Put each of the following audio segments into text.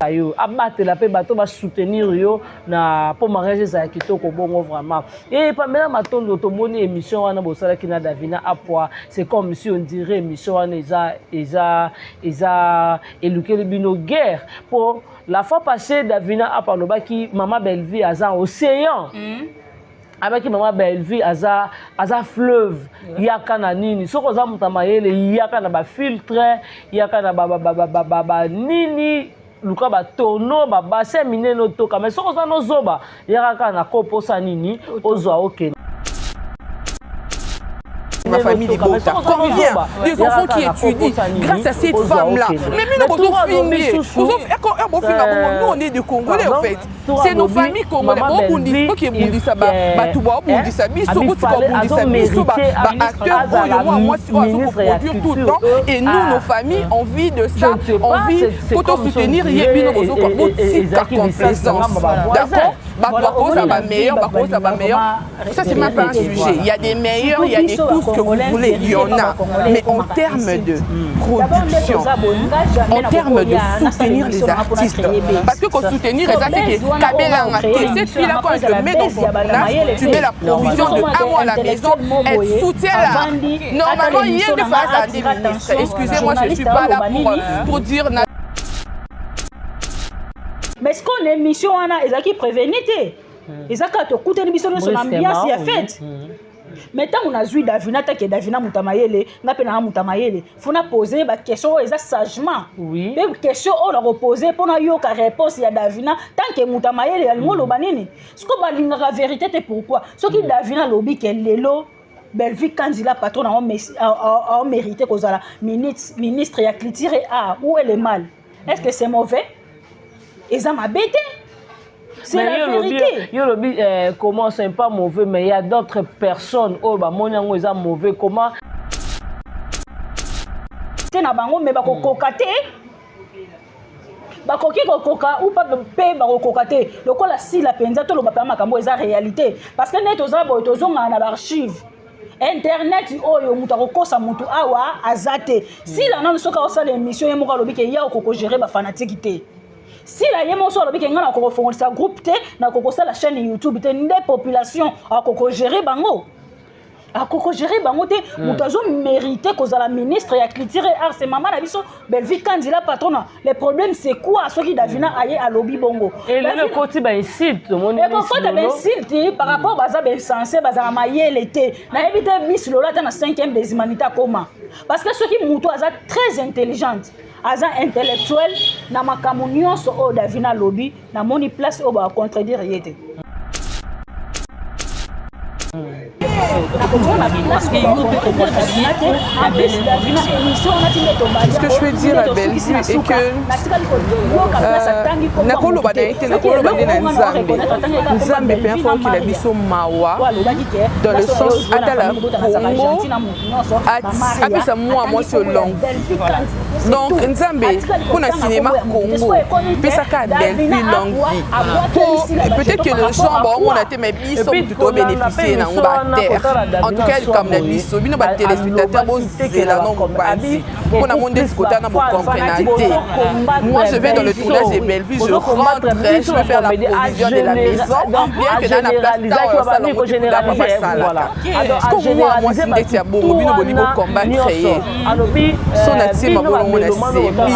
Yo abatela mpe bato basoutenir yo na mpo mariage ezala kitoko bongo vraiment. E Pamela Matondo, tomoni émission wana bosalaki na Davina Apwa, c'est comme si on dirait émission wana eza elukeli bino guerre. Mpo la fois passée, Davina Apwa alobaki mama Bellevue aza océan. Abaki mama Bellevue aza fleuve, yaka na nini, soki oza moto ya mayele, yaka na bafiltre, yaka na banini, luka batono, babassin minene otoka. Mais soki oza nozoba, yaka kaka na koposa nini, ozwa, okende. Ma famille libota, combien des enfants qui étudient grâce à cette femme là? Mais bino bozofingi, bofinga bongo, nous, on est des Congolais en fait, c'est nos familles congolais. Bobundisa, oki ebundisa bato, babundisa biso, botika obundisa biso baacteur oyo mwa mwasi oyo azokoproduire tout le temps et nous, nos familles, on vit de ça, on vit po tosoutenir ye. Bino bozoka, botika complaisance, d'accord? Bato bakoza bameilleur, bakoza bameilleur, ça, c'est même pas un sujet. Il y a des meilleurs, il y a des tout ce que vous voulez, il y en a. Mais en termes de production, en termes de soutenir les artistes, parce que qu'on soutenir les artistes, Kabelanga, cette fille-là, quand elle te met dans son tournage, tu mets la provision de un mois à la maison, elle soutient là. Normalement, il y a des phases à des ministres. Excusez-moi, je ne suis pas là pour dire. Mais ce qu'on émission wana ezalaki prévenu te, eza kaka tokutani biso nyonso na ambiance ya fête. Mais ntango nazwi Davina, take Davina moto ya mayele, nga mpe nanga moto ya mayele, faut na pose baquestion oyo eza sagement. Mpe question oyo nakopose mpo nayoka réponse ya Davina, tant que moto ya mayele, alingi oloba nini? Siko balingaka vérité te. Pourquoi? Soki Davina alobi ke lelo Bellevue Kanzila patron aomérite kozala ministre ya culture et art, où est le mal? Est ce que c'est mauvais? Eza mabe te, c'est la vérité. Yo lobi comment c'est pas mauvais, mais il y a d'autres personnes oyo bamoni yango eza mauvais, comment? Te na bango, mais bakokoka te, bakoki kokoka upa mpe bakokoka te. Lokola sila mpenza, toloba mpenza makambo eza réalité, parce que nde toza boye, tozongana na baarchive internet oyo, moto akokosa motu awa aza te. Sila nano soki aosala émission, ye moko alobi ke ya okokogérer bafanatike te. Sila ye moko so alobi ke ngai nakokofongolisa groupe te, nakokosala chaîne YouTube te, nde population akokogérer bango, akokogérer bango te. Moto azomérite kozala ministre ya culture et art, c'est mama na biso Bellevue Kandila patrona. Le problème, c'est quoi? Soki Davina aye alobi bongo, elelo ekoti bainsulte, tomoni. Ekokota bainsulte par rapport baza bainsense, bazala mayele te. Nayebi te, Miss Lolo ata na 5e des humanités akoma, parce que soki moto aza très intelligente, aza intellectuel na makambo nyonso oyo Davina alobi, namoni place oyo bakontredire ye te. Ce que je peux dire à Bellevue est que nakoloba na ye te, nakoloba nde na Nzambe. Nzambe mpe afokila biso mawa dans le sens atala Congo, apesa mwa mwasi olongue. Donc Nzambe, mpona cinéma Congo, pesaka Bellevue longue vie, po peut-être que les gens baomona te, mais biso motu tobénéficie nango baterre. En tout cas, likambo na biso, bino batéléspectateur, bozela no mopanzi mpona mo ndeti kotala na bocomprena te. Moi, je vais dans le tournage de Bellevue, je rentre, je vais faire la provision de la maison, bien que na na place ntango osalango tikula papa asalaka. Parce que mwa mwasi ndeti ya bongo, bino boni bocombattre ye so na tie mabolongo na se.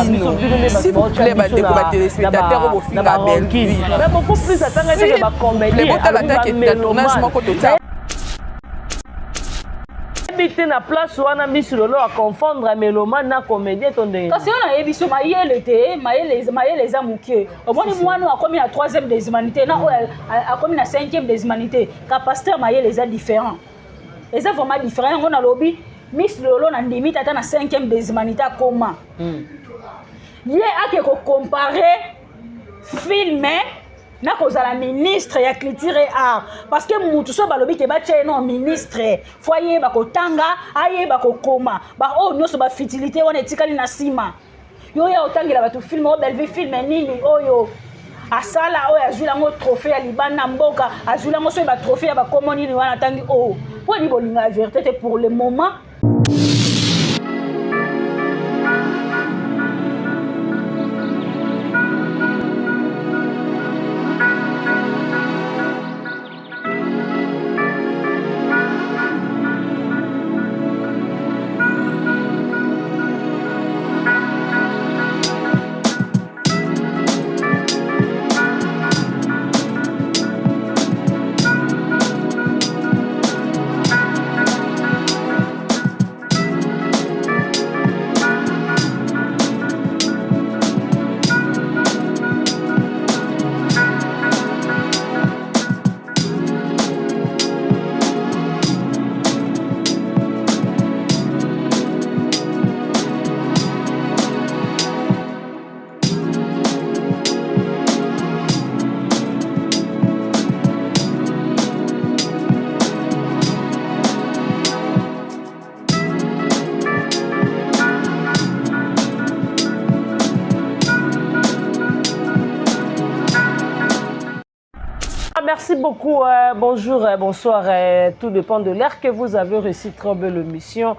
Bino, s'il vous plaît, bandeko batéléspectateur oyo bofinga Bellevue, botala take na tournage moko totia. Yebi te na place wana, Miss Lolo aconfondre mélomane na comédien to ndenge? Kasi oyo nayebi so mayele te, mayele eza moke. Omoni mwana oyo akomi na troisième des humanités na oyo akomi na cinquième des humanités, capacité ya mayele eza différent, eza vraiment différent. Yango nalobi Miss Lolo, na ndimi tata na cinquième des humanités akoma. Ye ake kocompare film na kozala ministre ya culture et art, parce que mutu so balobi ke batia ye no ministre, faut ayeba kotanga, ayeba kokoma. Baoyo nyonso bafutilité wana etikali na nsima. Yo ya otangela bato film oyo Bellevue, film nini oyo asala oyo azwi yango trophée ya libanda mboka, azwi yango soki batrophée ya bakomo nini wana atangi oyo? Mpo ni bolinga ya vérité te pour le moment. Merci beaucoup. Bonjour, bonsoir. Tout dépend de l'heure que vous avez reçu très belle émission.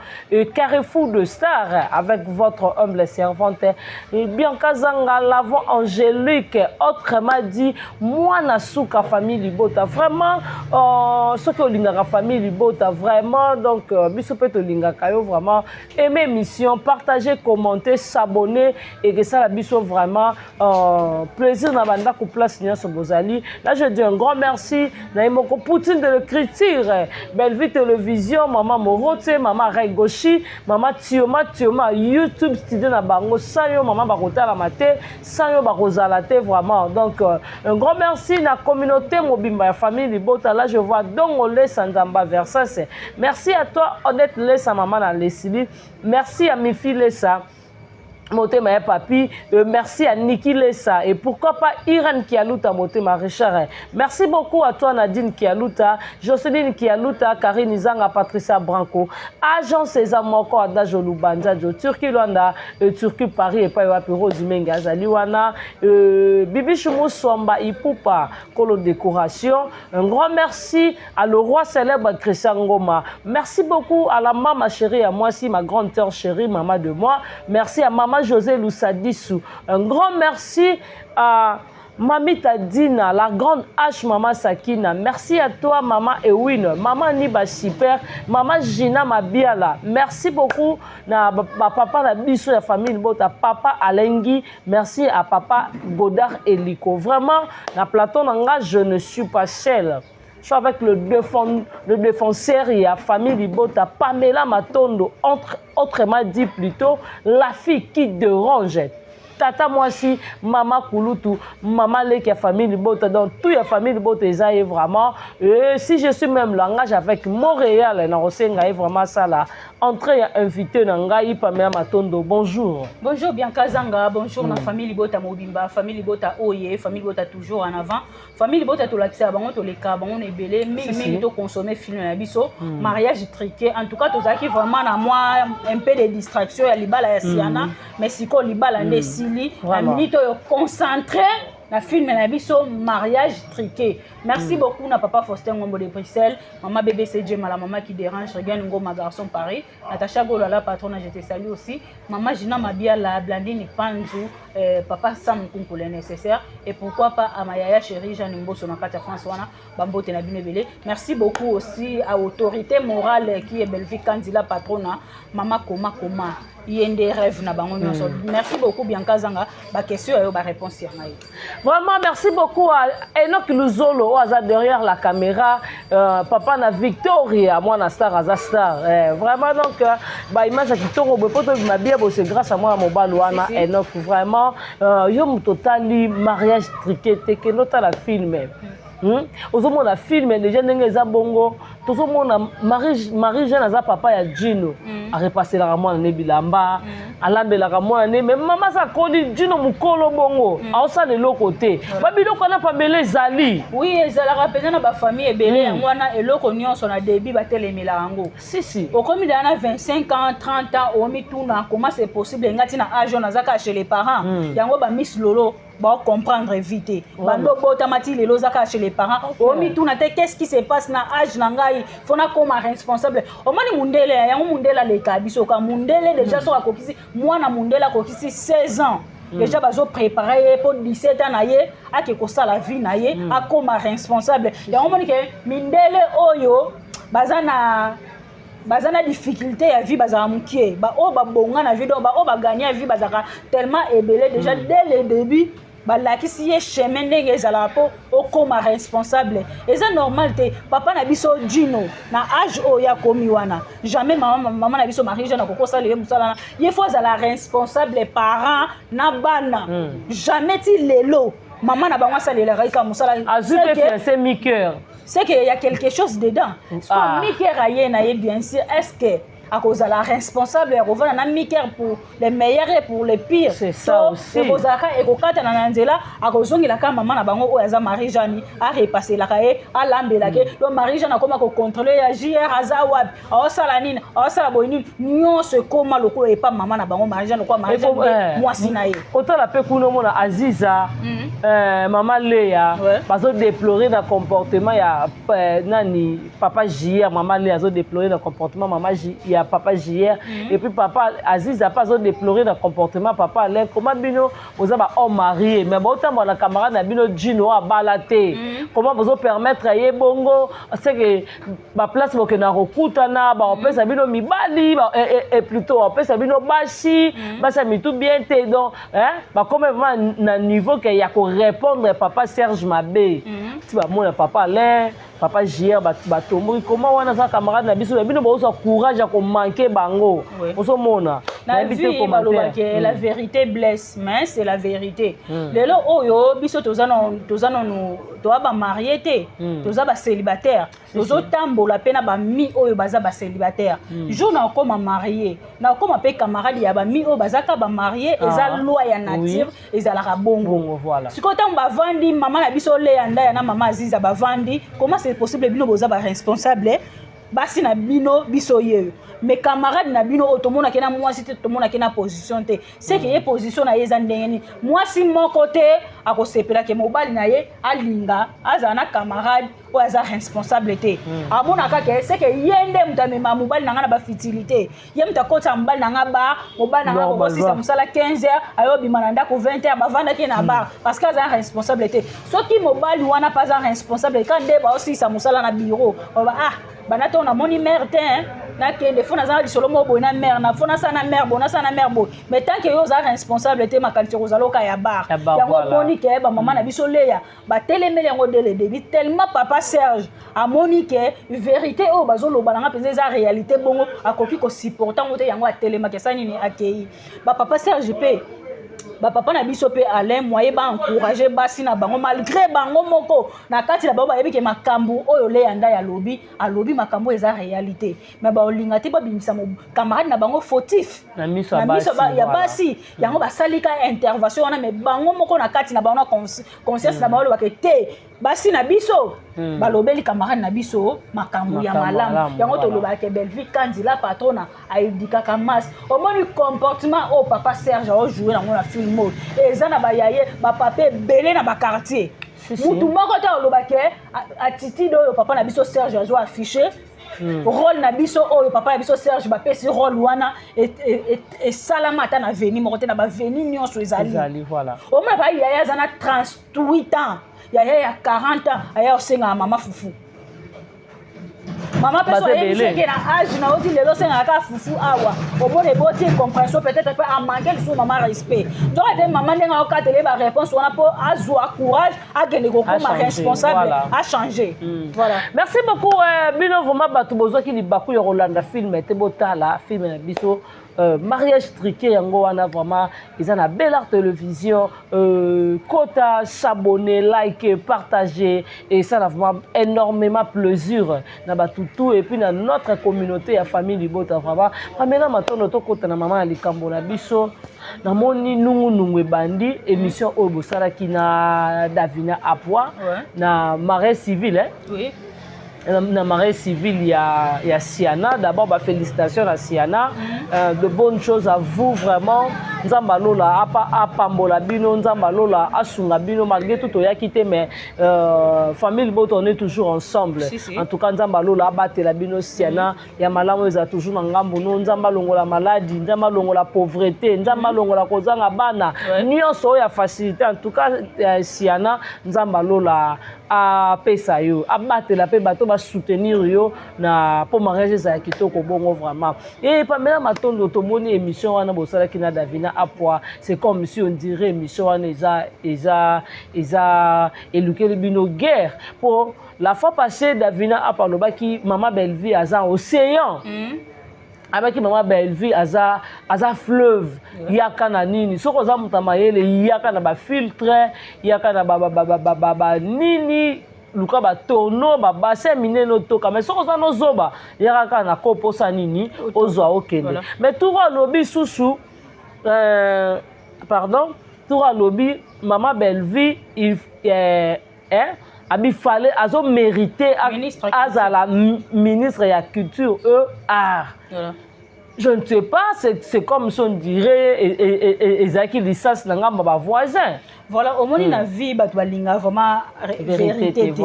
Carrefour de Stars avec votre humble servante Bianca Zanga, la voix angélique. Autrement dit, moi, Souka famille Libota. Vraiment, ce que olingaka famille Libota, vraiment, donc, biso pe tolingaka yo vraiment. Aimer émission, partager, commenter, s'abonner et que ça la biso vraiment plaisir na bandako place nyonso bozali. Là, je dis un grand merci na ye moko Poutine de l'écriture, Bellevue Télévision, Mama Morote, Mama Regoshi, Mama Tioma Tioma, YouTube studio na bango, sans yo mama bakotalama te, sans yo bakozala te vraiment. Donc un grand merci na communauté mobimba ya famille Libota. Là, je vois Dongo Lesa Nzamba Versace. Merci à toi Odette Lesa, mama na Lesili. Merci à Mifi Lesa Motema ya papi. Merci à Niki Lessa et pourquoi pas Irène Kialuta Motema Richard. Merci beaucoup à toi Nadine Kialuta, Jocelyne Kialuta, Karine Zanga, Patricia Branco, agent César Moko, Adage Lubanza, Turquie Luanda, Turquie Paris et pa wapi Rose Menga azali wana, Bibi Chumu Swamba Ipupa Kolo décoration. Un grand merci à le roi célèbre Christian Ngoma. Merci beaucoup à la maman chérie, à moi aussi, ma grande sœur chérie, maman de moi. Merci à maman José Loussadisu. Un grand merci à Mamita Dina, la grande H, Maman Sakina. Merci à toi, Maman Ewin, Maman Niba Super, Maman Gina Mabiala. Merci beaucoup, na ba papa na biso ya famille Bota, papa Alengi. Merci à papa Godard Eliko. Vraiment, na plateau na nga, je ne suis pas seule. Je suis avec le défenseur, il y a famille Libota, Pamela Matondo, autrement dit plutôt, la fille qui dérange. Tata mwasi, mama Kulutu, mama leki ya famille Libota, donc tout ya famille Libota eza ye vraiment. Et si je suis même langage avec Montréal, na rosenga ye vraiment ça là. Entrée ya invité na ngai Pamela Matondo, bonjour. Bonjour Bianca Zanga, bonjour na famille Libota mobimba, famille Libota oye, famille Libota toujours en avant. Famille Libota tolakisa bango toleka bango na ebele mingi mingi to consommer film na biso mariage truqué. En tout cas tozalaki vraiment na moi un peu de distraction ya libala ya Siana, mais siko libala nde esili na minute oyo concentré na film na biso mariage truqué. Merci beaucoup na papa Faustin Ngombo de Bruxelles, maman BBC Djema, la maman qui dérange, Regan Ngoma garçon Paris, Natacha Golo la patronne, je te salue aussi, maman Gina Mabia la Blandine Panzu, papa Sam Nkunku le nécessaire et pourquoi pas à ma yaya chérie Jeanne Mbosso na kati ya France wana bambote na bino ebele. Merci beaucoup aussi à autorité morale qui est Bellevue Kandila patrona, maman Koma Koma yende rêve na bango nyonso. Merci beaucoup Bianca Zanga, ba question yo ba réponse ya ngai. Vraiment merci beaucoup à Enoch Luzolo oyo aza derrière la caméra, papa na Victoria, mwana star aza star. Vraiment donc ba image ya kitoko boye po tobima bien boye, c'est grâce à mwana mobali wana. Si, si. Enoch vraiment, yo moto otali mariage truqué te, kende otala film. Ozomona film déjà ndenge eza bongo, tozomona Marie Jeanne aza papa ya Gino, arepaselaka mwana ne bilamba, alambelaka mwana ne, mais mama aza akoli Gino mokolo bongo, aosala eloko te. Babiloko wana pamela ezali. Oui, ezalaka mpenza na bafamille ebele. Yango wana eloko nyonso na début batelemelaka yango. Si si. Okomi deja na 25 ans, 30 ans, omituna comment c'est possible nga ntina âge oyo naza kaka chez les parents. Yango bamiss Lolo baocomprendre vite. Bando obotama ti lelo oza kaka chez les parents, omituna te qu'est-ce qui se passe na âge na ngai, fo nakoma responsable. Omoni mundele yango, mundele aleka biso ka mundele déjà. Soki akokisi mwana mundele akokisi 16 ans déjà, bazoprépare ye mpo 17 ans na ye ake kosala vie na ye, akoma responsable. Yango omoni ke mindele oyo baza na difficulté ya vie bazalaka mokie, baoyo babonga na vie, donc baoyo baganye ya vie bazalaka tellement ebele déjà. Dès le début balakisi ye chemin ndenge ezalaka mpo okóma responsable. Eza normal te papa na biso Gino na âge oyo akomi wana, jamais mama na biso Marie Jeanne akokosala ye mosala na ye. Fo azala responsable parent na bana. Jamais ti lelo mama na bango asalelaka ye kaka mosala. Azwi mpe fiancé mi-cœur. C'est qu'il y a quelque chose dedans. Ah. Ah. Mi-cœur aye na ye, bien sûr. Est-ce que Akozala responsable ya kovanda na Miker pour les meilleurs et pour les pires? C'est ça aussi. Ekozalaka ekokatana na nzela, akozongelaka mama na bango oyo aza Marie Jeanne, arepaselaka ye, alambelaka ye. Donc Marie Jeanne akoma kocontrôler ya JR aza wapi, aosala nini, aosala boye nini, nyonso ekoma lokola epa mama na bango Marie Jeanne, lokola Marie Jeanne nde mwasi na ye. Kotala mpe kuna, omona Aziza, mama Leya bazodéplorer na comportement ya nani, papa JR. Mama Leya azodéplorer na comportement mama ya papa JR, et puis papa Aziza mpe azodéplorer na comportement papa Alain. Comment bino boza bahomme marié, mais botambola na camarade na bino Jino oyo abala te? Comment bozopermettre ye bongo? C'est que baplace bokenda kokutana, baopesa bino mibali et plutôt baopesa bino basi, basi ya mitu bien te. Donc bakomi vraiment na niveau ke ya korépondre papa Serge mabe. Ti bamona papa Alain, papa JR batomboki. Comment wana aza camarade na biso, na bino bozwa courage ya komanquer bango? Ozomona. Na Nayebi te vie commentaire. Balobaki la vérité blesse, mais c'est la vérité. Lelo oyo biso toza nanu, toza bamarié te, toza bacélibataire, tozotambola mpe na bami oyo baza bacélibataire. Jour na okóma marié, na okóma mpe camarade ya bami oyo bazaka bamarié. Eza loi ya nature, ezalaka bongo. Bongo, voilà. Sikoyo ntango bavandi, mama na biso Leya Ndaya na mama Aziza bavandi, comment c'est possible bino boza baresponsable, basi na bino biso yeyo, mais camarade na bino oyo tomonaki na mwasi te, tomonaki na position te? Seke ye position na ye eza ndenge nini? Mwasi moko te akosepelaki mobali na ye alinga azala na camarade oyo aza responsable te. Amonaka ke seke ye nde moto amema mobali na nga na bafutilité, ye moto akotisa mobali na nga bar, mobali na nga akokosisa mosala 15 heures, ayobima na ndako 20 heures, bavandaki na bar, parce que aza responsable te. Soki mobali wana mpe aza responsable, ka nde baosilisa mosala na bureau, baba: "Ah, banda ntongo namoni mare te, nakende fo naza na lisolo moko boye na mare, na fo nasala na mare boye, nasala na mare boye." Mais tant que yo oza responsable te, makanisi kozala oka ya bar. Yango omoni ke bamama na biso Leya batelemeli yango dès le début, tellement papa Serge amoni ke vérité oyo bazoloba nanga mpenza eza réalité bongo, akoki kosupporter yango te. Yango atelemaki, asa nini, akei. Bapapa Serge mpe bapapa na biso mpe Alain, moye baencourager basi na bango, malgré bango moko na kati na bango bayebi ke makambo oyo Leya Ndai alobi, alobi makambo eza réalité, mais baolinga te babimisa camarade na bango fautif na miso ya basi. Yango basali ka intervention wana, mais bango moko na kati na bango, na conscience na bango, olobaka te basi na biso balobeli camarade na biso makambo ya malamu. Yango tolobaka Bellevue Kandila patrona ayedikaka masse. Omoni comportement oyo papa Serge aojouer nango na film oyo, eza na bayaye bapapa ebele na baquartier. Mutu moko te olobake attitude oyo papa na biso Serge azo affiche. Rôle na biso oyo papa na biso Serge bapesi rôle wana, esalama ata na veni moko te, na baveni nyonso ezali. Omona papa yaya aza na 38 ans, yaya ya 40 ans, aya osengaka mama fufu. Mama mpe so oyebisi eke na age na oti lelo osengaka kaka fufu awa, omona eboti incompréhension, peut-être mpe amanquer lisusu mama respect. Donc ate mama ndenge aokatela ye baréponse wana mpo azwa courage, akende kokoma responsable, achanger. Voilà. Merci beaucoup. Bino vraiment bato bozwaki libaku ya kolanda film te, botala film na biso mariage truqué. Yango wana vraiment eza na Belle Art Télévision. Kota, s'abonner, like, partager, et ça a vraiment énormément plaisir na batutu et puis na notre communauté ya famille Libota. Vraiment, pamela matondo. Tokota na mama ya likambo na biso. Namoni nungunungu ebandi émission oyo bosalaki na Davina Apoi na mariage civil, eh? Oui. Na mariage civil ya Siana. D'abord, bah, félicitations à Siana. De bonnes choses à vous vraiment. Nzambe alola apa apambola bino, Nzambe alola asunga bino malgré tout toyaki te, mais famille Boto, on est toujours ensemble. Si, si. En tout cas, Nzambe alola abatela bino Siana ya malamu eza toujours na ngambo no. Nzambe alongola maladie, Nzambe alongola pauvreté, Nzambe alongola kozanga bana. Nyonso oyo ya facilité. En tout cas, Siana, Nzambe alola apesa yo, abatela mpe bato basoutenir yo na mpo mariage ezala kitoko bongo vraiment. E Pamela Matondo, tomoni émission wana bosalaki na Davina Apoi, c'est comme si on dirait émission wana eza elukeli bino guerre. Po la fois passée, Davina Apoi alobaki mama Bellevue aza océan. Abaki mama Bellevue aza fleuve, yaka na nini, soki oza moto ya mayele, yaka na bafiltre, yaka na banini. Luka batonneau, babassin minene, otoka. Mais soki oza nozoba, yaka kaka na koposa nini, ozwa, okende. Mais tour alobi susu, pardon, tour alobi mama Bellevue, abi fallait azomérite azala ministre ya culture et art. Voilà. Je ne sais pas, c'est comme si on dirait ezalaki licence na ngambo bavoisin. Voilà, omoni, na vie bato balingaka vraiment vérité te.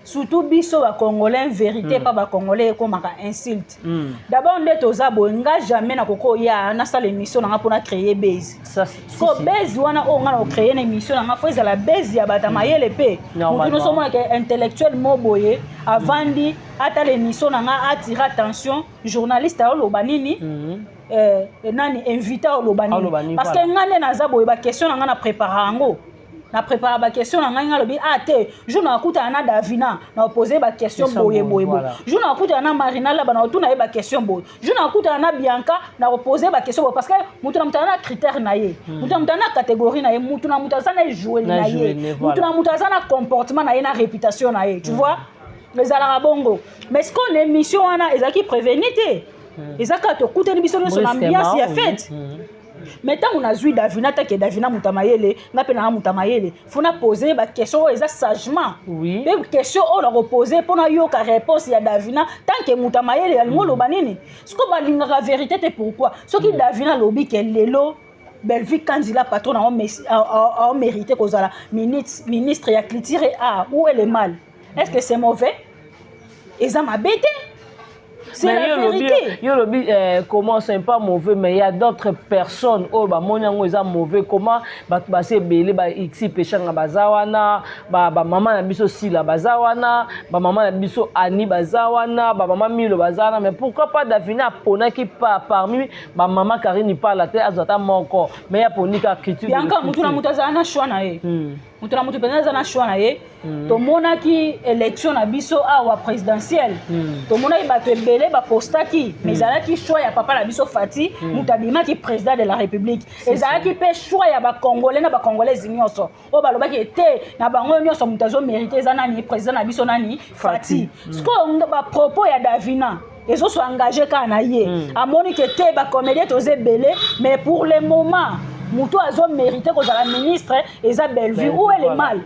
Surtout biso bacongolais, vérité pa bacongolais ekomaka insulte. D'abord nde toza boye, nga jamais nakoki oya nasala émission na nga mpona créer base. So base wana oyo nga na kocréer na émission na nga, faut ezala base ya bato ya mayele mpe motu nyonso omonaka intellectuel mo boye avandi atala émission na nga, atire attention, journaliste aoloba nini, nani invité oloba nini. Parce que nga nde naza boye, baquestion na nga na prépare yango, na prépare baquestion na ngai. Nga alobi ah te, jour na akutana na Davina, na opose baquestion boye boye boye. Jour na akutana na Marina Laba, na otuna ye baquestion boye. Jour na akutana na Bianca, na opose baquestion boye. Parce que mutu na mutu aza na critère na ye, mutu na mutu aza na catégorie na ye, mutu na mutu aza na ejoueli na ye, mutu na mutu aza na comportement na ye, na réputation na ye, tu vois, ezalaka bongo. Mais ce qu'on émission wana ezalaki prévenu te, eza kaka tokutani biso nyonso na ambiance ya fête. Mais ntango nazwi Davina, take Davina moto ya mayele, nga mpe nanga moto ya mayele, faut na pose baquestion oyo eza sagement. Mpe question oyo nakopose mpo nayoka réponse ya Davina, tant que moto ya mayele, alingi oloba nini. Siko balingaka vérité te. Pourquoi? Soki Davina alobi ke lelo Bellevue Kandila patron aomérite kozala ministre ya culture et art, où est le mal? Est ce que c'est mauvais? Eza mabe te. C'est la vérité. Yo lobi comment c'est pas mauvais, mais il y a d'autres personnes oyo bamoni yango eza mauvais. Comment bato basi ebele ba xi peshanga baza wana, bamama na biso Sila baza wana, bamama na biso Ani baza wana, bamama Milo baza wana, mais pourquoi pas Davina aponaki pa parmi bamama Karine Pala te, azwa ata moko, mais aponi kaka culture? Bianca, mutu na mutu azala na choix na ye. Moto na moto mpenza aza na choix na ye. Tomonaki élection na biso awa présidentielle, tomonaki bato ebele bapostaki, mais ezalaki choix ya papa na biso Fati, moto abimaki président de la République. Ezalaki mpe choix ya bacongolais na bacongolaise nyonso oyo balobaki ete na bango nyonso moto azomérite eza nani? Président na biso nani? Fati. Sikoyo bapropos ya Davina ezoso engage kaka na ye. Amoni ke te, bacomédien toza ebele, mais pour le moment moto azomérite kozala ministre eza Bellevue. Où est le mal?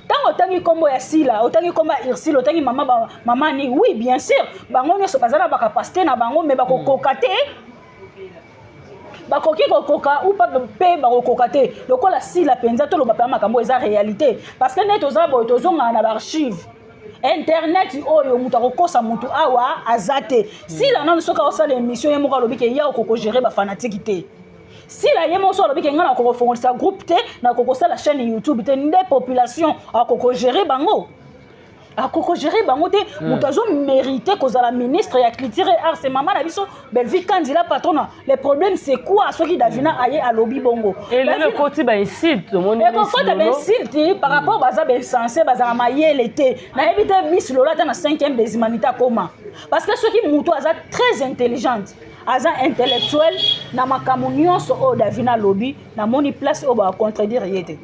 Ntango otangi nkombo ya Sila, otangi nkombo ya Ursile, otangi mama, mama ni, oui, bien sûr, bango nyonso baza na bacapacité na bango, mais bakokoka te. Bakoki kokoka ou pas mpe bakokoka te. Lokola Sila mpenza, toloba mpenza makambo eza réalité, parce que nde toza boye, tozongana na baarchive internet oyo, moto akokosa motu awa aza te. Sila nano soki aosala émission, ye moko alobi ke ya okokogérer bafanatiques te. Sila ye moko so alobi ke ngai nakokofongolisa groupe te, nakokosala chaîne YouTube te, nde population akokogérer bango, akokogérer bango te. Moto azomérite kozala ministre ya culture et art, c'est mama na biso Bellevue Kandila patrona. Le problème, c'est quoi? Soki Davina aye alobi bongo, elelo ekoti bainsulte, omoni. Ekokota bainsulte par rapport baza bainsensé, bazala mayele te. Nayebi te, Miss Lolo ata na cinquième des humanités akoma, parce que soki moto aza très intelligente, aza intellectuel na makambo nyonso oyo Davina alobi, namoni place oyo bakontredire ye te.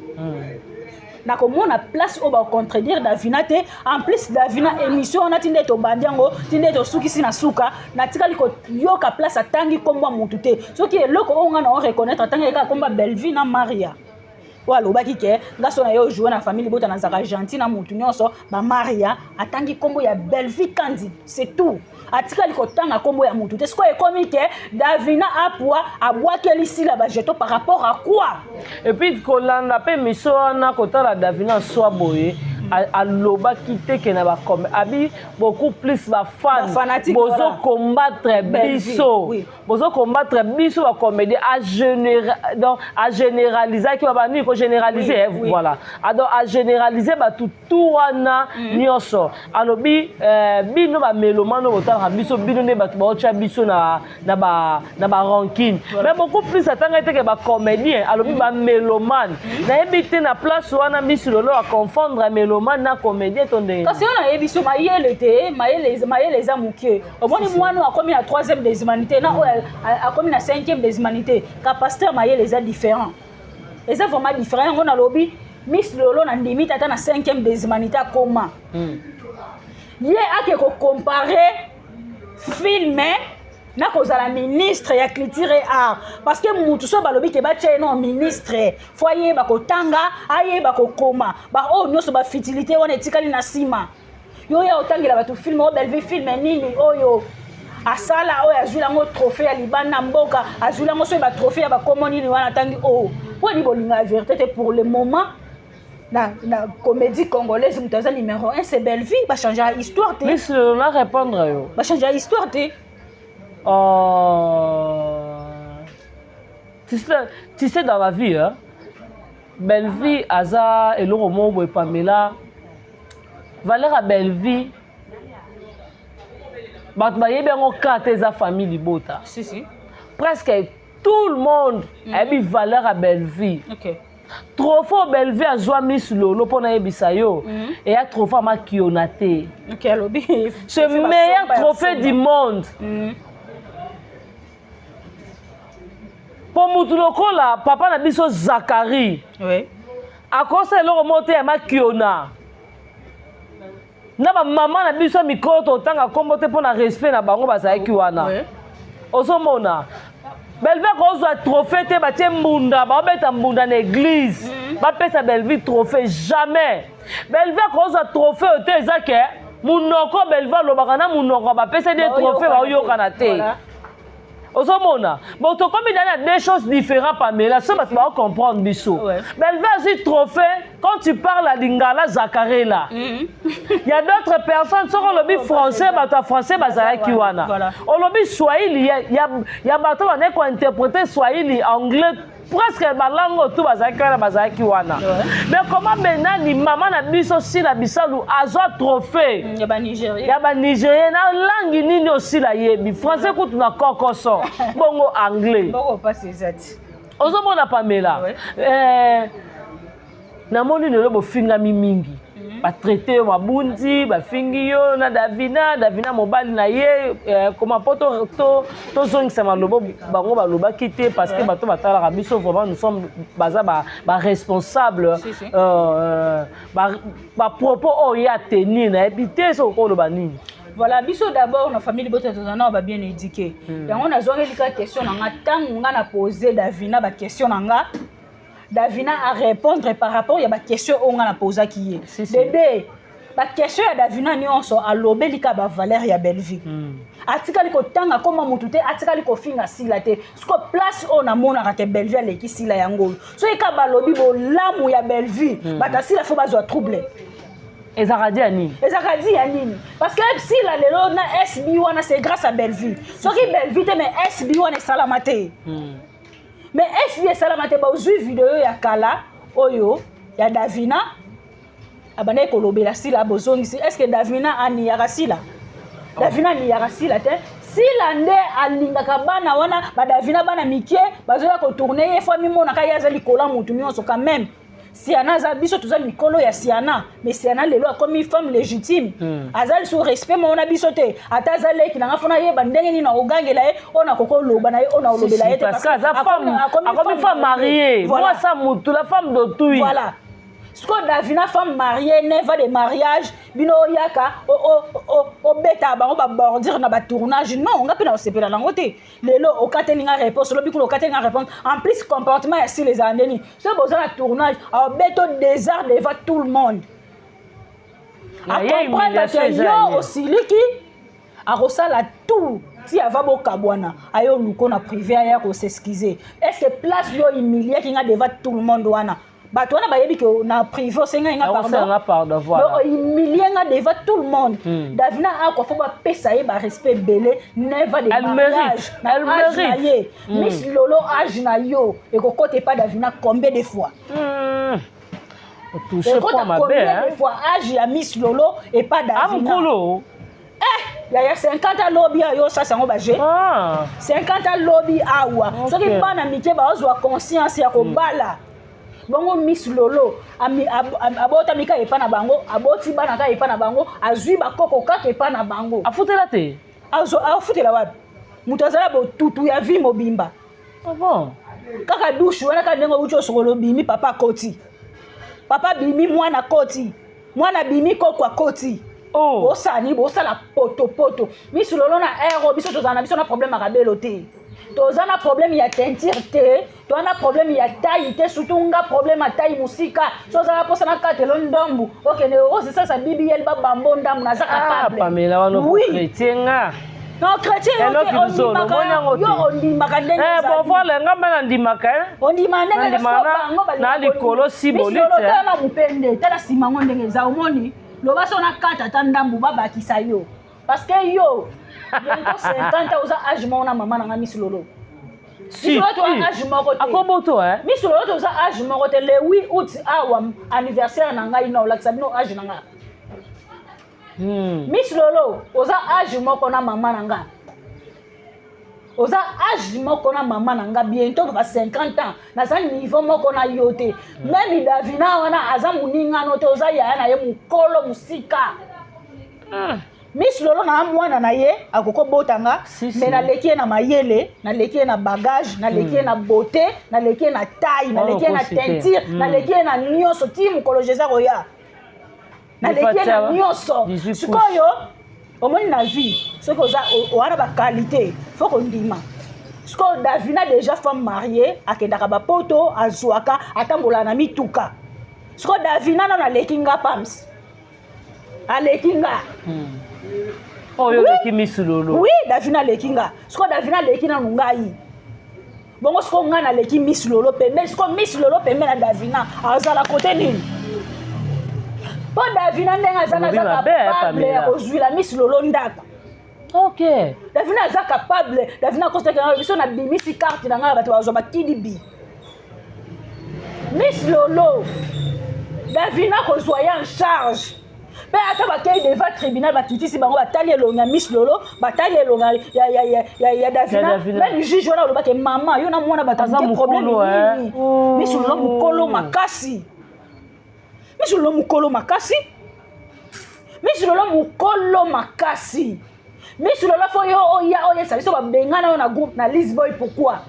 Nakomona place oyo bakontredire Davina te. En plus, Davina, émission wana ti nde tobandi yango ti nde tosukisi na suka, natikali koyoka place atangi nkombo ya motu te. Soki eloko oyo nga na oreconnaître, atangi kaka nkombo ya Bellevue na Maria, oyo alobaki ke nga so na ye ojoue na famille libota, nazalaka gentil na motu nyonso. Bamaria, atangi nkombo ya Bellevue Kandi, c'est tout. Atikali kotanga nkombo ya motu te. Sikoyo ekomi ke Davina apwa abwakeli Sila bajeton par rapport à quoi? Et puis kolanda mpe miso wana, kotala Davina swa boye, alobaki te ke na bacom abi beaucoup plus bafan bozokombattre biso, bozokombattre biso bacomédien. Donc agénéralisaki, babani kogénéraliser, voilà. Donc agénéralise bato tu wana nyonso. Alobi bino bamélomanes oyo botalaka biso, bino nde bato baotya biso na barancune. Mais beaucoup plus atanga ete ke bacomédien, alobi bamélomane. Nayebi te na place wana Miss Lolo aconfondre mélomane na comédien to ndenge. Kasi oyo nayebi so mayele te, mayele eza moke. Omoni mwana oyo akomi na troisième des humanités na oyo akomi na cinquième des humanités, capacité ya mayele eza différent, eza vraiment différent. Yango nalobi. Miss Lolo na ndimi tata na 5e des humanités akoma. Ye ake ko comparer film na kozala ministre ya culture et art, parce que mutu so balobi ke batia ye no ministre, fo ayeba kotanga, ayeba kokoma. Baoyo nyonso bafutilité wana etikali na nsima. Yo ya otangela bato film oyo Bellevue, film nini oyo asala oyo azwi yango trophée ya libanda mboka, azwi yango soki batrophée ya bakomo nini wana atangi oyo mpo ni bolinga ya vérité te. Pour le moment, na comédie congolaise, moto aza numéro 1, c'est Bellevue. Bachange ya histoire te. Miss Lolo, na répondre yo. Bachange ya histoire te. Oh. Tu sais, dans la vie, hein, Bellevue aza eloko moko boye. Pamela, valeur ya Bellevue, bato bayebi yango kaka te, eza famille libota. Si si. Presque tout le monde ayebi valeur ya Bellevue. Trophée oyo Bellevue azwa, Miss Lolo, mpo nayebisa yo, eya trophée ya makiona te. Ok, alobi. C'est meilleur trophée du monde. Mpo mutu lokola papa na biso Zakari akosa eloko moko te ya makiona na bamama na biso ya mikolo, totanga nkombo te mpo na respect na bango, bazalaki wana. Ozomona, Bellevue akozwa trophée te. Batie mbunda, baobeta mbunda na église, bapesa Bellevue trophée? Jamais Bellevue akozwa trophée oyo te. Eza ke munoko Bellevue alobaka na munoko bapeseli ye trophée, baoyokana te. Ozomona, bon, tokomi dani na deux choses différentes, Pamela. So bato baocomprendre biso. Bellevue azwi trophée, quand tu parles à lingala, zakarela. Il y a d'autres personnes, soki olobi français, bato ya français bazalaki wana. Olobi swahili, ya bato bandaki kointerpréter swahili, anglais, presque balangue oyo tu bazalaki wana, bazalaki wana. Mais comment benani mama na biso Sila Bisalu azwa trophée ya banigérien? Ya banigérien na langue nini? Osila yebi français kutu na kokoso, bongo anglais? Mboko mpasi eza ti. Ozomona, Pamela, namoni lelo bofingami mingi, batraite yo mabundi, bafingi yo na Davina. Davina mobali na ye, koma mpo tozongisa malobo bango balobaki te, parce que bato batalaka biso vraiment, nous sommes baza baresponsable. Si, si. Bapropos oyo ye atenir, nayebi te soki okoloba nini. Voilà, biso d'abord na famille libota toza na ba bien éduqué. Yango nazwaki ka question na nga. Ntango nga na pose Davina baquestion na nga, Davina a répondre par rapport ya baquestion oyo nga na posaki ye. Si, si. Dede baquestion ya Davina nyonso, alobeli ka bavaleur ya Bellevue. Atikali kotanga koma motu te, atikali kofinga Sila te. Siko place oyo namonaka te Bellevue aleki Sila, yango oyo soki ka balobi bolamu ya Bellevue, bato asila fo bazwa trouble. Ezalaka di ya nini? Ezalaka di ya nini? Parce que Sila lelo na SB wana, c'est grâce à Bellevue. Soki Bellevue te, mais SB wana esalama te. Mais SB esalama te. Bazwi video ya kala oyo ya Davina abandaki kolobela Sila, bozongisi. Est ce que Davina aniyaka Sila? Davina aniyaka Sila te. Sila nde alingaka bana wana badavina, bana mike bazoya kotourner ye, fo amimonaka ye aza likolo ya motu nyonso. Quand même, Siana aza, biso toza mikolo ya Siana, mais Siana lelo akomi femme légitime. Aza lisusu respect moko na biso te. Ata aza leki nanga, fona yeba ndenge nini nakogangela ye, oyo nakoki oloba na ye, oyo nakolobela ye te. Parce que aza femme, akomi femme mariée. Voilà. Mwasa mutu, la femme d'autrui. Voilà, sikoyo Davina, femme mariée, neva de mariage, bino oyaka obeta bango babordure na batournage. Non, nga mpe na osepela nango te. Lelo okateli nga réponse, olobi kuna okateli nga réponse. En plus, comportement ya Sila ezala ndeni? Soki boza na tournage, aobeto désart devant tout le monde. Na ye Acomprendre humiliation ke eza yo ye. Osiliki, akosala tout ti ava bokabwana, aye oluko na privé, aya kos'excuser. Est ce que place yo humiliaki nga devant tout le monde wana, bato wana bayebi ke na privé osengai nga pardon? Akosenga pardon, voilà. Humilie nga devant tout le monde. Davina akwa, fo bapesa ye barespect ebele, neva de Elle mariage mérite. na Elle âge na mérite. ye. Miss Lolo, âge na yo ekokota epa Davina combien de fois? Otouche point Ekota mabe. combien Hein? de fois âge ya Miss Lolo epa Davina? Amokolo. Yaya, 50 alobi ayo osasa yango baje. 50 alobi awa. Soki bana mike baozwa conscience ya kobala bongo, Miss Lolo abotami kaka epa na bango, aboti bana kaka epa na bango, azwi bakoko kaka epa na bango. Afutela te. Afutela wapi? Moto azala botutu ya vie mobimba. Ah bon? Kaka douche wana, kaka ndenge outi osokolo, obimi, papa akoti. Papa bimi, mwana koti, mwana bimi, koko akoti. Oh. Bosala nini? Bosala potopoto. Miss Lolo, na ero biso tozala na biso na problème ya kabelo te, toza na problème ya teinture te, toza na problème ya taille te. Surtout nga, problème ya taille mosika. So ozala mposa na katelo ndambu, okende ozisalisa bbl, babambo ndambu, naza Ah, capable. Pamela wana. Oui. Chrétien nga. Non, chrétien yo Eloko te. luzolo, omoni yango te. Yo ondimaka ndenge Eh, bon ezali. voilà, nga mpe nandimaka, eh. Ondima ndenge Nandima na likolo si bolite, eh. tala na mopende, tala nsima ngo ndenge eza. Omoni, loba so na kata ata ndambu, babakisa yo, parce que yo bientôt 50 ans, oza âge moko na mama na nga Miss Lolo. Si, Miss Lolo, toza si. âge moko te. Akoboto, eh. Miss Lolo, toza âge moko te. Le 8 août awa, anniversaire na ngai, na olakisa bino âge na nga. Miss Lolo, oza âge moko na mama na nga, oza âge moko na mama na nga, bientôt ba 50 ans. Naza niveau moko na yo te. Même Davina wana aza moningano te, oza yaya na ye mokolo mosika. Miss Lolo, na mwana na ye akoki obotanga. Si, si. Mais naleki ye na mayele, naleki ye na bagage, naleki ye na beauté, naleki ye na taille, naleki ye na okosi te. teinture, naleki ye na nyonso. Ti mokolo Jésus akoya, naleki ye na nyonso. 18. Sikoyo omoni, na vie, soki oza owana baqualité, faut kondima. Sikoyo Davina déjà femme mariée, akendaka bapoto, azwaka, atambolaka na mituka. Sikoyo Davina nano aleki nga, Pams, aleki nga. Oyo Oui. oleki Miss Lolo. Oui, Davina aleki nga. Sikoyo Davina aleki nanu ngai bongo, sikoyo ngai naleki Miss Lolo pembeni. Sikoyo Miss Lolo pembeni na Davina azala kote nini? Mpo Davina ndenge aza Olobi naza mabe, eh, capable ya Pamela. kozwila Miss Lolo ndako. Davina aza capable. Davina akosaki biso, nabimisi carte na ngai, bato bazwa bakidi bi Miss Lolo. Davina kozwa ye en charge mpe ata bakei devant tribunal, bakitisi bango, batali elongi ya Miss Lolo, batali elongi ya Davina. Ya Davina. Même juge wana alobaki: "Mama, yo na mwana bato Aza moke, problème mokolo, eh. nini?" Oh. Miss Lolo mokolo makasi, Miss Lolo mokolo makasi, Miss Lolo mokolo makasi. Miss Lolo, faut yo oya oyesa biso, babengana yo na groupe na Lisboy. Pourquoi?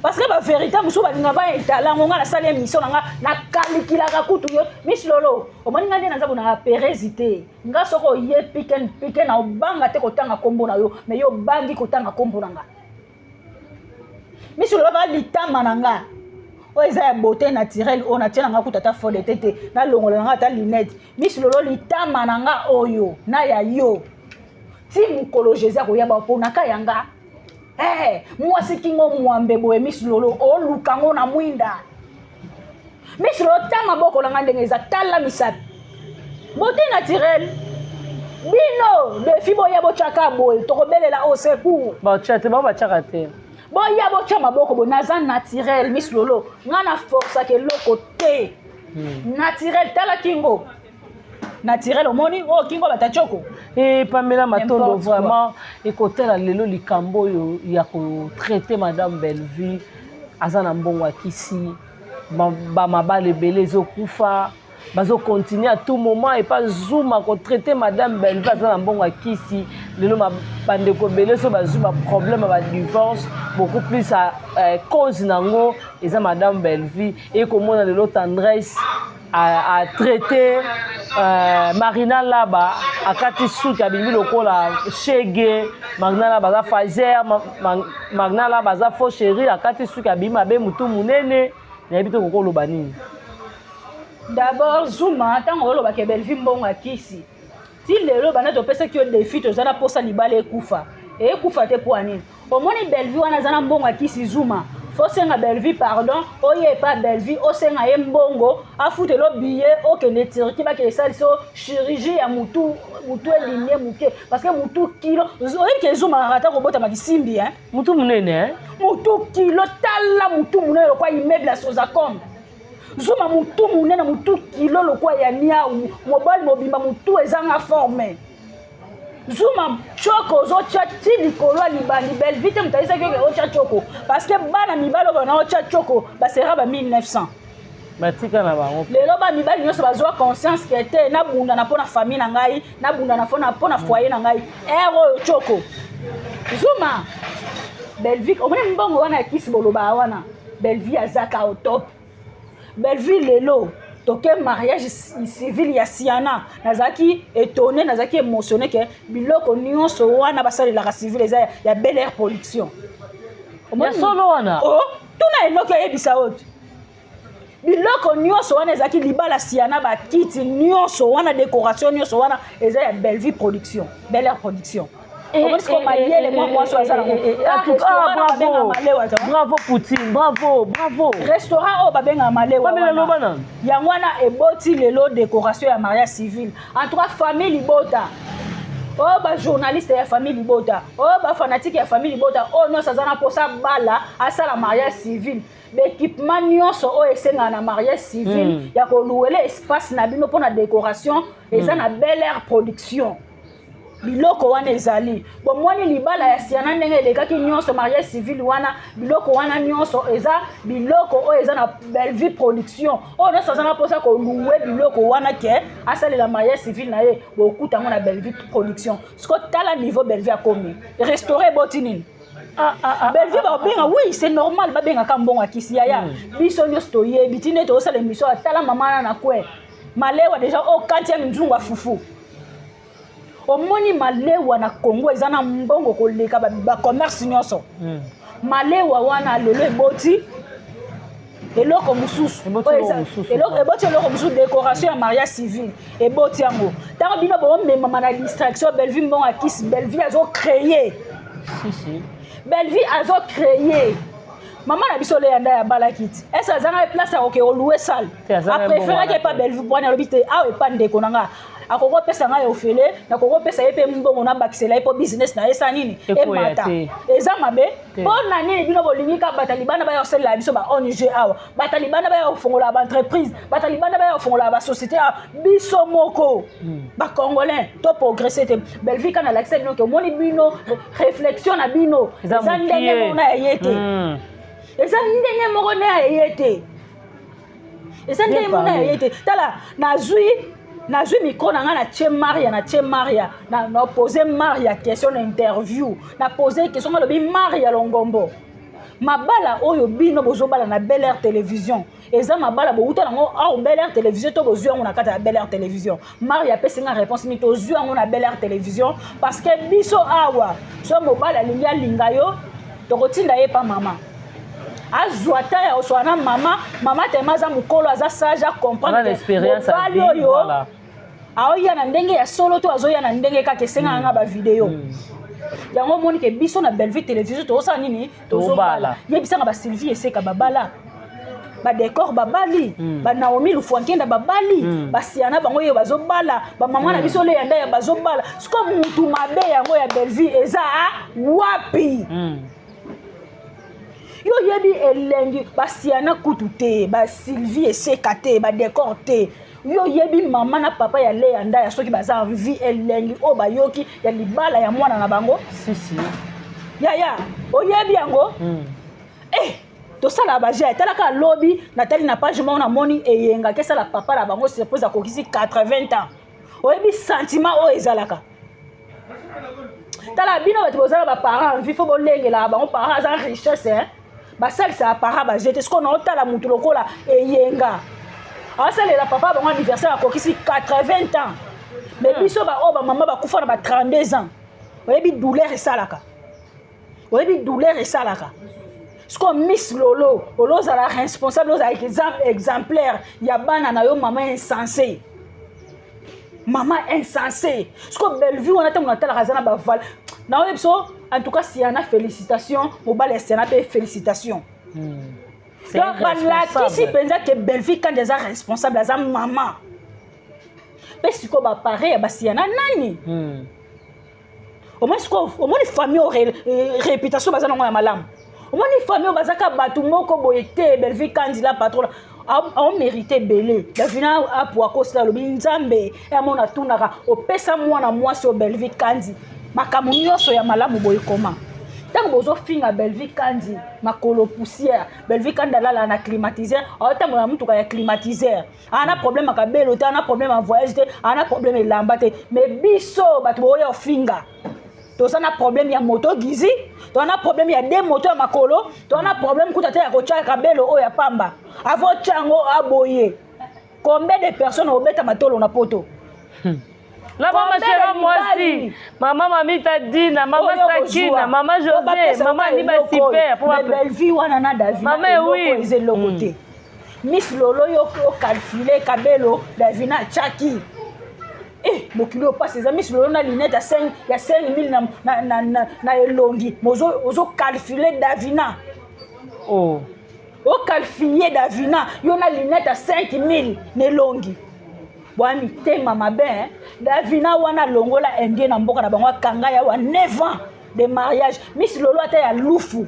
Parce que bavérité mosusu balinga baetala yango. Nga nasali émission na nga, nakalikilaka kutu yo Miss Lolo. Omoni nga nde naza bonaka perezi te. Nga soki oye pike pike na obanga te kotanga nkombo na yo, mais yo obangi kotanga nkombo na nga. Miss Lolo, baka litama na nga oyo eza ya beauté naturelle, oyo natie na nga kutu ata fode te te, nalongola na nga ata lunette. Miss Lolo, litama na nga oyo na ya yo, ti mokolo Jésus akoyaba, mponaka yanga. Hey, mwasi kingo mwambe boye, Miss Lolo, oluka ngo na mwinda. Miss Lolo, ta maboko na nga ndenge eza, tala misapi, beauté naturelle. Bino defi, boya botyaka boye, tokobelela au secours. Batya te, bango batyaka te. Boya botya maboko boye, naza naturel. Miss Lolo, nga na forçaka eloko te. Naturel, tala kingo naturel, omoni oyo kingo batatioko. E Pamela Matondo, N'importe quoi. vraiment ekotala lelo likambo oyo ya kotraiter madame Bellevue aza na mbongo ya kisi, bamabala ebele ezokufa, bazocontinuer à tout moment epa Zuma kotraiter madame Bellevue aza na mbongo ya kisi. Lelo bandeko ebele so bazwi baproblème ya badivorce, beaucoup plus à cause nango eza madame Bellevue. Ekomona lelo Tendresse a traité Marina Laba, akati suki, abimi lokola shege. Marina Laba aza fazer, Marina Laba aza faux chéri, akati suki, abimi mabe, mutu munene. Nayebi te kokoloba nini. D'abord Zuma, ntango olobaka Bellevue mbongo ya kisi, ti lelo banda topesaki yo défi, toza na posa libala ekufa, ekufa te. Mpo nini omoni Bellevue wana aza na mbongo ya kisi? Zuma, fosenga Bellevue pardon, oye epa Bellevue, osenga ye mbongo, afutela billet, okende Turquie, bakende esalisa yo chirurgie ya mutu, mutu elimie moke, parce que mutu kilo. Oyebi ke Zuma ata kobotama kisimbi, hein? Mutu munene, eh? Mutu kilo, tala mutu munene lokwa immeuble ya Sozacom. Zuma, mutu munene, mutu kilo lokwa ya niau, mobali mobimba, mutu ezanga forme. Zuma, tioko ozotya ti likolo ya libandi. Bellevue te moto ayesaki oke otya tioko, parce que bana mibali oyo bana otya tioko basera ba 1900. Batika na bango. Lelo bamibali nyonso bazwa conscience ke te, nabundana mpo na famille na ngai, nabundana mpo na foyer na ngai. Ere oyo tioko Zuma, Bellevue omoni mbongo wana ya kisi bolobaka wana, Bellevue azaka au top. Bellevue lelo. Toke mariage civil ya Siana, nazalaki étonné, nazalaki émotionné ke biloko nyonso wana basalelaka civil eza ya Bel Air Production. Ya solo wana? Oh, tuna enoki ayebisa oyo. Biloko nyonso wana ezalaki libala Siana, bakiti nyonso wana, décoration nyonso wana eza ya Bellevue Production, Bel Air Production. Omoni sikoyo mayele mwa mwasi oyo aza nango. Bravo Poutine, bravo, bravo. Restaurant oyo babengaka Malewa, yango wana eboti lelo décoration ya mariage civil. En tout cas, famille libota oyo, bajournaliste ya famille libota oyo, bafanatike ya famille libota oyo nyonso aza na mposa bala asala mariage civil, baéquipement nyonso oyo esengaka na mariage civil ya koluwela espace na bino mpona décoration eza na Bel Air Production. Biloko wana ezali. Bomoni libala ya Siana ndenge elekaki nyonso, mariage civil wana, biloko wana nyonso eza biloko oyo eza na Bellevue Production. Oyo nyonso aza na mposa koluwe biloko wana ke asalela mariage civil na ye, bokuta yango na Bellevue Production. Siko tala niveau Bellevue akomi, restaurant eboti nini? Ah, ah, ah, Bellevue babenga, oui, c'est normal, babengaka mbongo akisi yaya. Biso nyonso toyebi ti nde tozosala émission. Atala mama na na kwe malewa déjà o quantième nzungu ya fufu. Omoni malewa na Congo eza na mbongo koleka bacommerce nyonso. Malewa wana lelo eboti eloko mosusu, eboti eloko mosusu, décoration ya mariage civil eboti yango. Ntango bino bomemama na distraction, Bellevue mbongo akisi, Bellevue azocréer, Bellevue azocréer. Mama na biso Leyanda ya balaki ti ese azanga place akoke kolouer salle, apréféraki epa Bellevue. Bwani alobi te awa epa ndeko na nga akoki kopesa ngai ofele, nakoki kopesa ye mpe mbongo, nabakisela ye mpo business na ye esa nini, emata. Eza mabe mpo na nini bino bolingi ka bata libanda baya kosalela biso ba ONG awa, bata libanda baya kofongola baentreprise, bata libanda baya kofongola basociété awa? Biso moko bacongolais to progresse te. Bellevue kana alakisa bino ke omoni bino, réflexion na bino eza ndenge moko na ya ye te, eza ndenge moko na ya ye te, eza ndenge moko na ya ye te. Tala, nazwi micro na ngai, natie Maria, natie Maria, na pose Maria question na interview, na pose question. Alobi Maria Longombo, mabala oyo bino bozobala na Bel Air Télévision eza mabala bowuta nango awa Bel Air Télévision to bozwi yango na kati ya Bel Air Télévision? Maria apesi nga réponse nini? Tozwi yango na Bel Air Télévision parce que biso awa, so mobali alingi alinga yo, tokotinda ye pa mama, azwa ta ya koswala na mama. Mama tema aza mokolo, aza sage, acomprendre mobali oyo aoya na ndenge ya solo to azoya na ndenge kaka esengaka nga bavideo. Yango omoni ke biso na Bellevue Télévision tozosala nini? Tozobala. Yebisanga, baSylvie eseka babala, badécor babali, banaomi Lufwankenda babali, basiana bango oyo bazobala, bamama na biso Leyanda ya bazobala. Siko mutu mabe yango ya Bellevue eza wapi? Yo oyebi elengi basiana kutu te, baSylvie eseka te, badécor te. Yo oyebi mama na papa ya Leya Ndaya soki baza vie, elengi oyo bayoki ya libala ya mwana na bango? Si, si. Yaya, oyebi yango? Eh, tosala baje. Talaka lobi natali na page moko, namoni eyengaki esala papa na bango surprise, akokisi 80 ans. Oyebi sentiment oyo ezalaka? Tala, bino bato bozala baparent en vie, faut bolengelaka bango. Parent aza richesse, hein? Basalisaka parent baje te. Sikoyo naotala motu lokola Eyenga asalela papa bango anniversaire, akokisi 80 ans, mais biso baoyo bamama bakufa na ba 32 ans, oyebi douleur esalaka? Oyebi douleur esalaka? Sikoyo Miss Lolo, olo ozala responsable, ozala exemplaire ya bana na yo, mama insensé, mama insensé. Sikoyo Bellevue wana, ntango natalaka aza na baval naoyebi biso. En tout cas, Siana, félicitation. Mobali ya Siana mpe, félicitation. Donc balakisi mpenza ke Bellevue kandi aza responsable, aza mama mpe. Sikoyo bapare ya basiana nani? Omoni sikoyo, omoni famille oyo, réputation baza nango ya malamu. Omoni famille oyo bazaka bato moko boye te. Bellevue Kandi la patron aomérite ebele. Davina apo akosila, alobi Nzambe amona, atunaka opesa mwana mwasi oyo Bellevue Kandi makambo nyonso ya malamu boye. Koma ntango bozofinga Bellevue Kandi makolo poussière, Bellevue Kandi alala na climatiseur, aotambola na mutuka ya climatiseur, ana problème ya kabelo te, ana problème ya voyage te, ana problème elamba te. Mais biso bato boya ofinga, toza na problème ya moto gizi, toza na problème ya de moto ya makolo, toza na problème kuta te ya kotya kabelo oyo ya pamba. Avo otya yango aboye. Combien de personnes obeta matolo na poto? La mama chera mwasi, mama mamita Dina, mama Sakina, mama José, mama Aniba Super. Mais Bellevue wana na Davina. Mama oui. Eza eloko te. Miss Lolo yo calculer kabelo Davina achaki. Eh, mokili oyo mpasi eza miss Lolo na lunette ya 5 ya 5000 na na na, na, na elongi. Mozo ozo calculer Davina. Oh. Ocalfie Davina yo na lunette ya 5000 na elongi. Bwa mitema mabe hein? Davina wana longola indien na mboka na bango akanga ya wa 9 ans de mariage. Miss Lolo ata ya lufu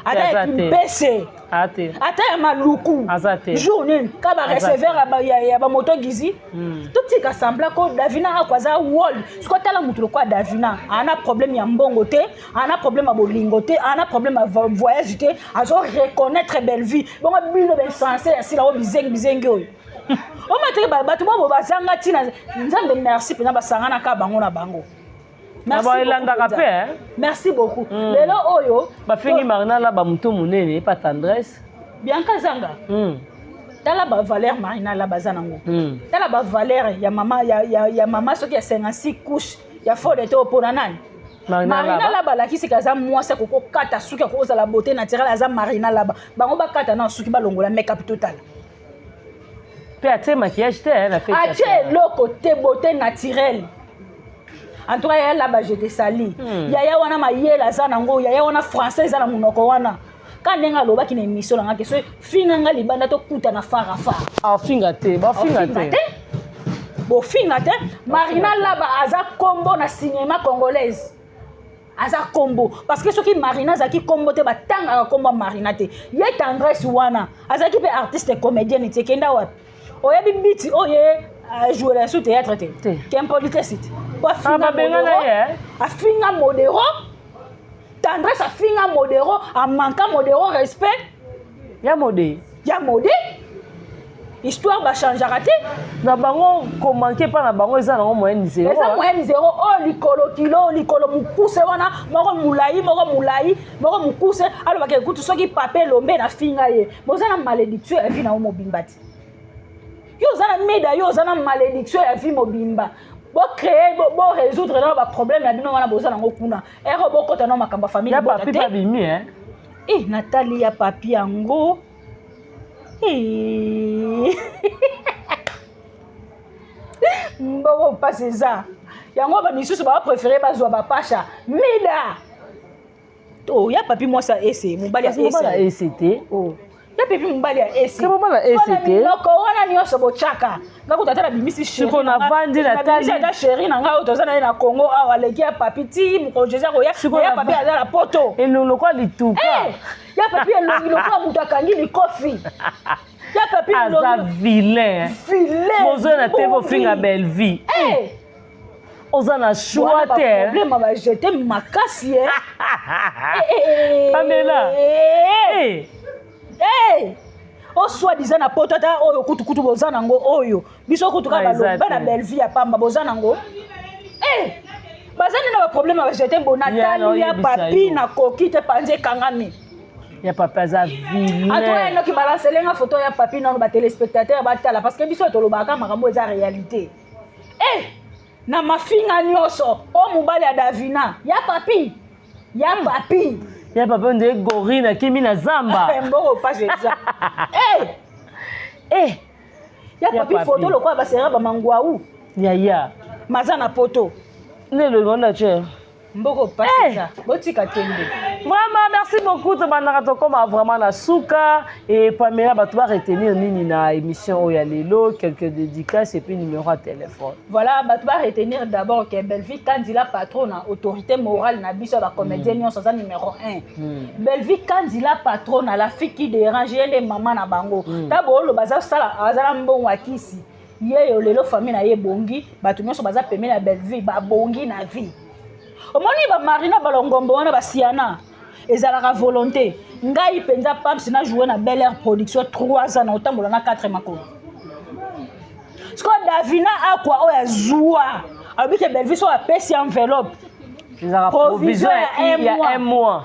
ata ya kimpese ata ya maluku jour nini ka bareceveur ya bamoto gizi hmm. totika sembla ko Davina ako aza wall siko tala motu lokola Davina ana problème ya mbongo te ana problème ya bolingo te ana problème ya voyage te azo reconnaître Bellevue bongo bino bainsense ya sila oyo bizengi bizengi oyo omateke bato moko bazanga ntina nzambe merci mpenza basanganaka bango na bango. Elandaka mpe. Merci beaucoup. Lelo oyo bafingi Marina Laba moto monene epa Tendresse. Bianca Zanga. Tala bavaleur Marina Laba aza nango. Tala bavaleur ya mama ya mama soki ya 56 couche ya fode te opona nani? Marina Laba alakisi aza mwasi akokokata suki akozala beauté naturelle aza Marina Laba. Bango bakata na suki balongola make up total. Mpe atie maquillage te na fête. Atie eloko te, beauté naturelle. En tout cas yaya Laba je te salue. Yaya wana mayele aza nango, yaya wana français eza na monoko wana. Ka ndenge alobaki na émission na nga ke so finga nga libanda tokuta na fara fara. Afinga te, bafinga te. Bofinga te. Marina Laba aza kombo na cinéma congolaise. Aza kombo parce que soki Marina azalaki kombo te batangaka kombo Marina te. Ye Tendresse wana azalaki mpe artiste comédienne te kenda wapi? Oyebi biti oye jouer la sous théâtre te. Qu'impolitesse te. Po afinga modero. Afinga modero. Tendresse afinga modero, amanka modero respect. Ya modé. Ya modé. Histoire ba changeaka te. Na bango komanke pa na bango eza nango moyenne zéro. Eza moyenne zéro. Oh likolo kilo likolo mukuse wana moko mulayi moko mulayi moko mukuse alobaka ekutu soki pape lombe na finga ye. Boza na malédiction ya vie na yo mobimba te. Yo oza na mida yo oza na malédiction ya vie mobimba. Bo créer bo résoudre na ba problème na bino wana boza nango kuna. Ero bokota na makambo ya famille ya papi pa bimi hein. Eh Nathalie ya papi yango. Mbongo mpasi eza yango bamisusu bapréféré bazwa bapasha mida to ya papi mwasi ya ese mobali ya ese te ya papi mobali ya ese minoko wana nyonso botyaka nga kutu ata nabimisi siko navandi ata chéri na ngai oyo toza na ye na Congo awa aleki ya papi ti mokonzi eza koya ya papi aza na poto elongi lokola lituka ya papi elongi lokola moto akangi likofi ya papi aza vilain vilain bozo na te bofinga Bellevue oza na choix te problème ba jeter makasi Pamela o soi-disant na poto ata oyo kutukutu boza nango oyo biso kutu kaka baloba na Bellevue ya pamba boza nango baza nde na baproblème ya bajete bo natali ya papi nakoki te panzi ekangami ya papi aza vilain atoya noki balancelenga photo ya papi nano batéléspectateur batala parce que biso tolobaka makambo eza réalité na mafinga nyonso o mobali ya Davina ya papi ya papi ya papi nde gorille nakimi na zamba mbongo pasi eza ya papi photo lokola basera bamangwau yaya maza na poto nde elongi tia mboko pasi botika tembe. Vraiment merci beaucoup tobandaka tokóma vraiment na suka et Pamela bato ba retenir nini na émission oyo ya lelo, quelques dédicaces et puis numéro ya téléphone. Voilà, bato ba retenir d'abord ke Bellevue Kandila patron na autorité morale na biso ya bacomédien nyonso aza numéro 1. Bellevue Kandila patron na la fille qui dérange ye nde mama na bango. Ta booloba azasala azala mbongo ya kisi ye yo lelo famille na ye ebongi bato nyonso baza pembeni ya Bellevue babongi na vie. Omoni bamarina balongombo wana basiana ezalaka volonté. Ngai mpenza pams na joue na Bel Air Production 3 ans na otambola na 4 makolo. Sikoyo Davina akwa oyo azwa alobi ke Bellevue so apesi enveloppe ezalaka provision ya un mois.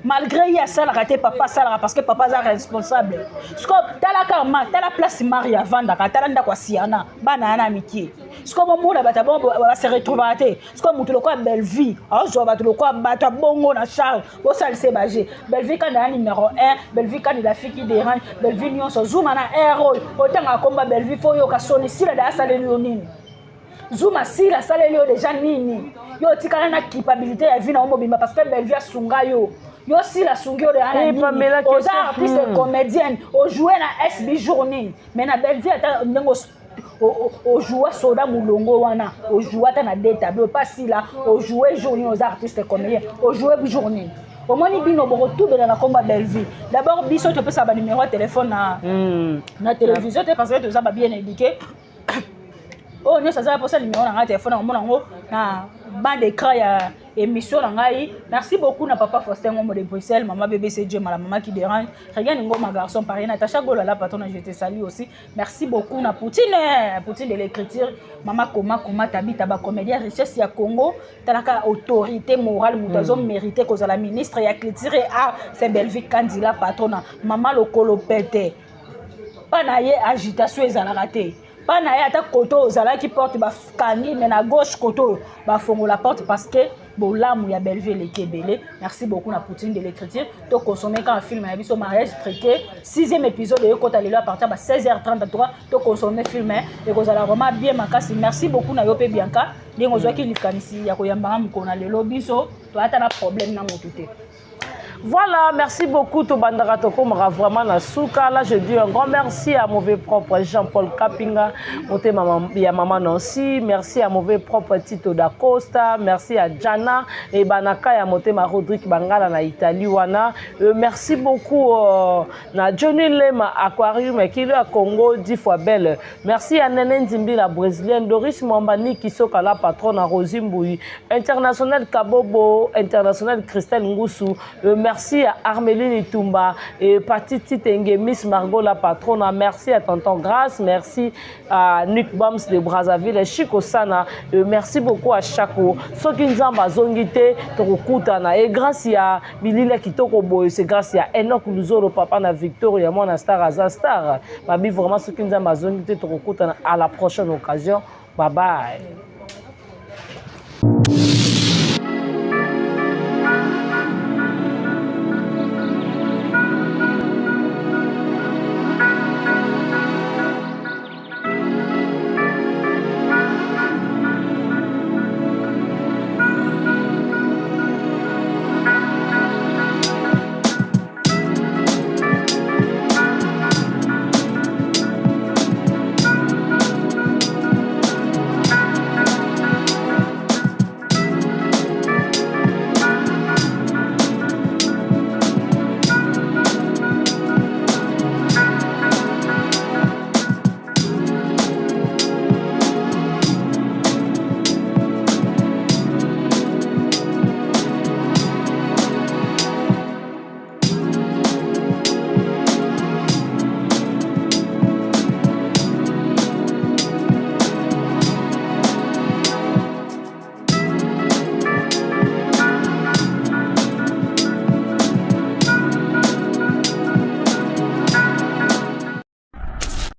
Malgré ye asalaka te, papa asalaka parce que papa aza responsable. Siko tala kaka, tala place Maria avandaka, tala ndako ya Siana, bana ya na mikie. Siko bomona bato bongo base retrouvaka te. Siko motu lokola Bellevie azwa bato lokola bato ya bongo na charge, bosalisa baje. Bellevie Kandi ya numéro 1, Bellevie Kandi la fille qui dérange, Bellevie nyonso zuma na air oyo otangaka komba Bellevie, fo oyoka soni. Sila da asaleli yo nini? Zuma, Sila asaleli yo déjà nini? Yo otikala na culpabilité ya vie na yo mobimba parce que Bellevie asunga yo. Yo, Sila asungi yo deya na nini? Oza artiste comédienne, ojoue na SB jour nini? Mais na Bellevie, ata ndenge ojoue soda molongo wana, ojoue ata na deux tableau pa Sila, ojoue jour nini? Oza artiste comédien, ojoue jour nini? Omoni bino bokotubela na komba Bellevue. D'abord biso topesa banuméro ya téléphone na télévision te parce que toza babien éduqué. Oyo nyonso aza mposa numéro na ngai telefone, akomona yango na bande d'écran ya émission na ngai. Merci beaucoup na papa Faustin Ngomo de Bruxelles, mama BBC Dieu, la maman qui dérange, regarde Ngoma, garçon Paris, Natacha Gola, la patronne, je te salue aussi. Merci beaucoup na Poutine, Poutine de l'écriture, mama Koma Koma Tabita, ba comédien, richesse ya Congo. Talaka autorité morale, moto azo mérité kozala ministre ya culture et art, c'est Bellevue Kandila, patronne, mama lokolo pete. Mpa na ye agitation ezalaka te. Mpa na ye, ata kote oyo ozalaki porte bakangi, mais na gauche kote oyo bafongola porte parce que bolamu ya Bellevue eleki ebele. Merci beaucoup na Poutine de l'écriture. Tokonsome kaka film ya biso Mariage Truqué, sixième épisode eyekota lelo à partir ba 16h33. Tokonsome film, ekozala vraiment bien makasi. Merci beaucoup na yo mpe Bianca, ndenge ozwaki likanisi ya koyambanga mokolo na lelo. Biso toyata na problème na motu te. Voilà, merci beaucoup Tobandaka Tokomara vraiment na suka. Là, je dis un grand merci à mauvais propre Jean-Paul Kapinga, motema ya maman Nancy, merci à mauvais propre Tito da Costa, merci à Jana et Banaka ya motema Rodrigue Bangala na Italie wana. Merci beaucoup na Johnny Lema Aquarium qui à Congo 10 fois belle. Merci à Nene Nzimbi la brésilienne, Doris Mwambani Kisoka la patronne à Rosie Mboui, International Kabobo, International Christelle Ngoussou. Merci à Armeline Itumba et Pati Titenge, Miss Margot la patronne. Merci à Tonton Grâce, merci à Nick Bams de Brazzaville, et Chico Sana. Merci beaucoup à Chako. Soki Nzambe azongi te, tokokutana. Et grâce à Bilila Kitoko Boy, c'est grâce à Enoch Luzolo, papa na Victoria, moi star aza star. Babi vraiment, soki Nzambe azongi te, tokokutana à la prochaine occasion. Bye bye.